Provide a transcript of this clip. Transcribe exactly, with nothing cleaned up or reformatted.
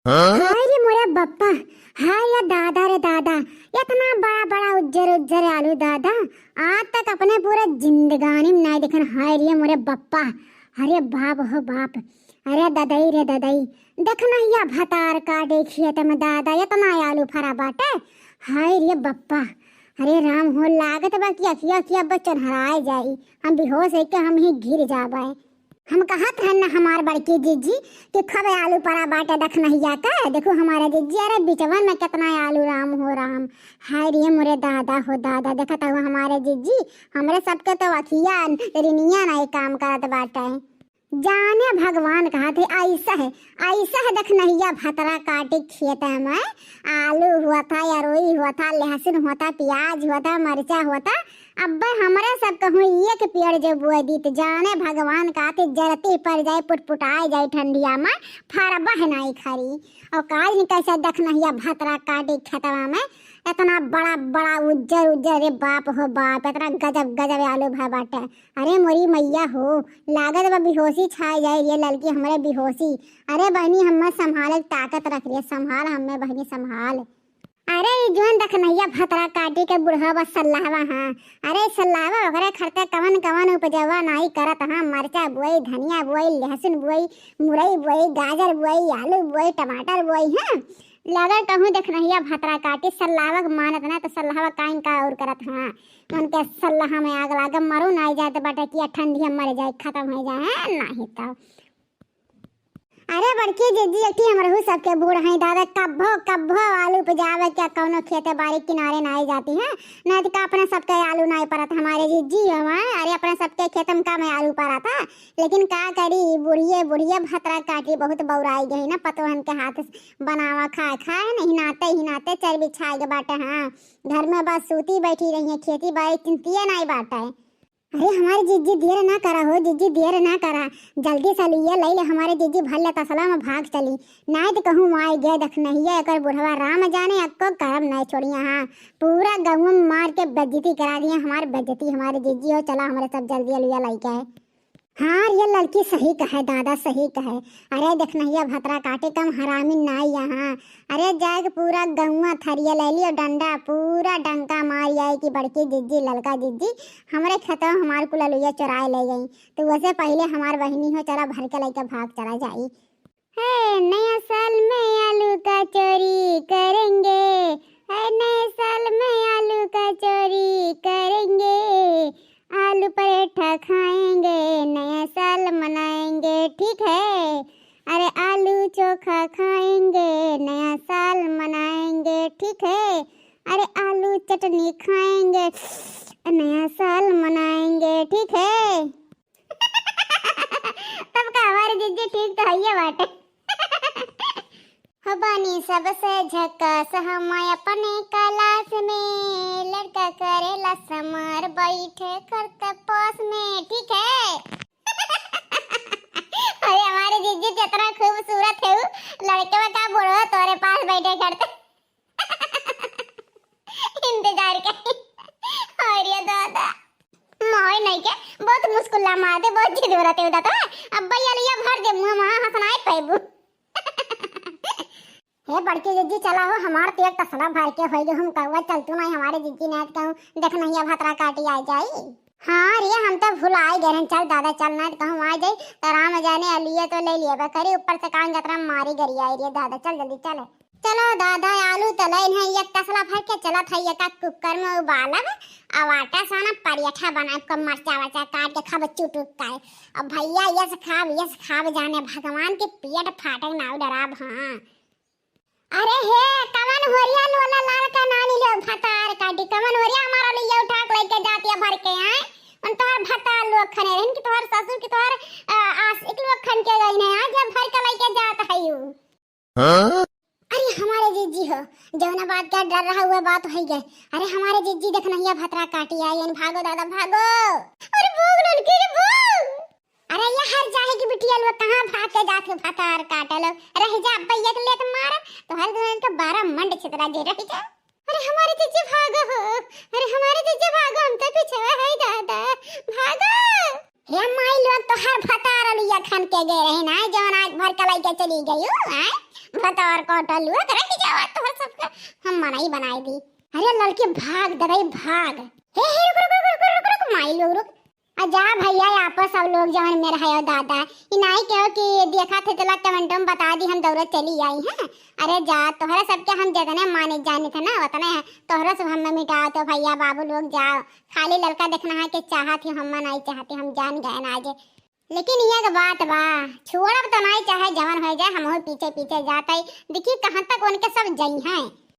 हाय रे मोरे बप्पा, हाय रे दादा रे दादा, इतना बड़ा बड़ा उज्जर उज्जर आलू दादा, आज तक अपने पूरे जिंदगानी में नाई देखन। हाय रे मोरे बप्पा, अरे बाप हो बाप, अरे ददई रे ददई, देखनहिया भतार काटी खेत में दादा, इतना आलू फरा बाटे। हाय रे बप्पा, अरे राम हो, लागत बा कि अखिया अखिया अब चन्हराए जाई, हम बेहोश होइके हम ही गिर जाबे। हम कहत हन ना हमार बड़की जिज्जी कि खूब आलू परा बाटे दखनहिया का। देखू हमारे जिज्जी, अरे बिचवन में कितना आलू, राम हो राम। हाय रे मोरे दादा हो दादा, देखत हो हमारे जिज्जी, हमरे सबके तो अखिया रिनिया नाई काम करत बाटे। जाने भगवान कहत है, ऐसा है, ऐसा है दखनहिया भतरा काटी खेत में आलू हुआ था, अरोई हुआ था, लहसुन हुआ था, प्याज हुआ था, मरचा हुआ था, अब्बे हमरे सब कहूँ एक पेड़ जे बोए दी त जाने भगवान का ते जरती पर जाए, पुटपुटाए जाए ठंडिया में, फरबह नाई खरी। और काज नहीं कैसे दखनहिया भतरा काटी खेतवा में, इतना बड़ा बड़ा उज्जर उज्जर, रे बाप हो बाप, इतना गजब गजब आलू भय बाटे। अरे मोरी मैया हो, लागत बा बेहोशी छाए जाए रे ललकी हमरे बेहोशी। अरे बहनी, हमें संभाले के ताकत रख रे, संभाल हमें बहनी, संभाल। अरे, ई जोन दखनहिया भतरा काटी के बुढ़वा बा सल्लाहवा, हाँ। अरे सल्लाहवा, ओकरे खरते कवन कवन उपजवा नाई करत, हाँ। मरचा बोई, धनिया बोई, लहसुन बोई, मुरई बोई, गाजर बोई, आलू बोई, टमाटर बोई, हाँ। लगल कहूँ दखनहिया भतरा काटी, सल्लाहवा के मानत ना, तो सल्लाहवा काइन का और करत, हाँ। उनके सल्लाह में आग लागे, मरो नाई जात बाटे कि ठंडिया मर जाए, खत्म हो जाए, हाँ, नाही तो। अरे बड़की जिज्जी, एक ठे हमरहू सबके बूढ़ हैं दादा, कब्बो कब्बो आलू उपजावे के कौनो खेते बाड़ी किनारे नाई जाती हैं, नहीं तो का अपने सबके आलू नाई परत हमारे जिज्जी हमारे। अरे अपने सबके खेत में का में आलू परा था, लेकिन का करी, बुढ़िए बुढ़िए भतरा काटी बहुत बौराई गई ना, पतोहन के हाथ से बनावा खाए खाए नहीं नाते ही नाते चर्बी छाए के बाटे। हाँ, घर में बस सूती बैठी रही है, खेती बाड़ी चिंतिए नाई बाटे। अरे हमारी जिज्जी, देर ना करा हो जिज्जी, देर ना करा, जल्दी से लुइया लई ले हमारे जिज्जी, भर ले तसला में भाग चली, नाय तो कहूँ आए गए दखनहिया एकर बुढ़वा राम जाने अक्को करम नाय छोड़िया। हाँ, पूरा गाँव में मार के बेइज्जती करा दिया, हमार बेइज्जती हमारे जिज्जी हो। चला हमारे सब जल्दी लुइया लई के। हाँ, ये लड़की सही कहे दादा, सही कहे। अरे दखनहिया भतरा काटे कम हरामी नाई यहाँ। अरे जाए के पूरा गौवा थरिया ले लियो डंडा, पूरा डंका मार आए कि बड़की जिज्जी, ललका जिज्जी, हमरे खेतवा हमार कुल अलुइया चोराए ले गई। तो वैसे पहले हमार बहिनी हो, चला भर के लेके भाग चला जाई। है नया साल में आलू का चोरी करेंगे, है नया साल में आलू का चोरी करेंगे, आलू पराठा खाएंगे, नया साल मनाएंगे, ठीक है। अरे आलू चोखा खाएंगे, नया साल मनाएंगे, ठीक है। अरे आलू चटनी खाएंगे, नया साल मनाएंगे, ठीक है। तब का हमारे जिज्जी ठीक तो हइये बाटे। हो बानी सबसे झकास हम अपने क्लास में, लड़का करेला समार बैठे करते पास में, ठीक है। अरे हमारे जिज्जी जितना खूबसूरत है वो, लड़के में का बूढ़ो तोरे पास बैठे करते इंतजार के। अरे दादा, मोय नहीं के बहुत मुस्कुला मार दे, बहुत जिद हो रहा था। अब भैया लिया भर दे मुँह, वहाँ हंसनाए पैबू। हे बड़की जिज्जी, चला हो, हमार तो एक तसला भर के होई गए, हम कौवा चल तू नहीं हमारे जिज्जी, नहीं तो कहूँ दखनहिया भतरा काटी आ जाई। हाँ रे, हम तो भुलाए गए रहन, चल दादा चल, नहीं तो कहूँ आ जाई तो राम जाने अलुइया तो ले लिया करी, ऊपर से कान जतरा मारी गरी आई रे दादा, चल जल्दी चल। चलो दादा, आलू तो लेन है, एक तसला भर के चलत है, एक कुकर में उबालब, अब आटा साना पराठा बनाए, कम मरचा वरचा काट के खाब चुटुक काए। अब भैया यस खाब, यस खाब, जाने भगवान के पेट फाटक नाव डराब। हाँ। अरे हे, कवन होरिया लोला लाल का नानी लो भतार काटी, कवन होरिया हमारा लिए उठा के लेके जाती है भर के, आए? उन तोहर भतार लोग खने रहन कि तोहर ससुर की तोहर, अ, आशिक लोग खन के गई नहीं, आज जब भर के लेके जात है यू। हाँ? अरे हमारे जिज्जी हो, जौना बात का डर रहा हुआ बात हो गए। अरे हमारे जिज्जी दखनहिया भतरा काटी आई, भागो दादा भागो। अरे भोग ललकी रे भोग। अरे ये हर जाहे की बिटिया लोग कहाँ भाग के जात हो भतार काटे लोग। रह जा अब्बा एक लेत मार, तो हर दिन के बारह मंड छितरा जे रह जा। अरे हमारे जिज्जी भागो हो, अरे हमारे जिज्जी भागो, हम तो पीछे है दादा, भागो। हे माई लोग, तोहर भतार लुइया खन के गए रहे ना, जवन आँख भर के लइके चली गई हो, आय? भतार कटल हुआ, करे कि जावा तोहर सबके हम मनई बनाई दी। अरे लड़की भाग, दरई भाग। हे, हे, रुक, रुक, माई लोग रुक। आ जा भैया, आपस सब लोग जवन में रहे हो दादा, ई नाई कहो कि देखा थे तोला comment में बता दी, हम दौड़त चली आई हैं। अरे जा, तोहरा सबके हम जितने माने जाने थे ना, उतने हैं। तोहरा सब हम मिटाओ तो भैया बाबू लोग जाओ, खाली लड़का देखना है कि चाहत ही हम नहीं चाहते, हम जान गए ना आज। लेकिन ये एक बात बा, छोड़ब तो नहीं, चाहे जवन हो जाए, हम पीछे पीछे जाते ही। देखी कहाँ तक उनके सब जई हैं।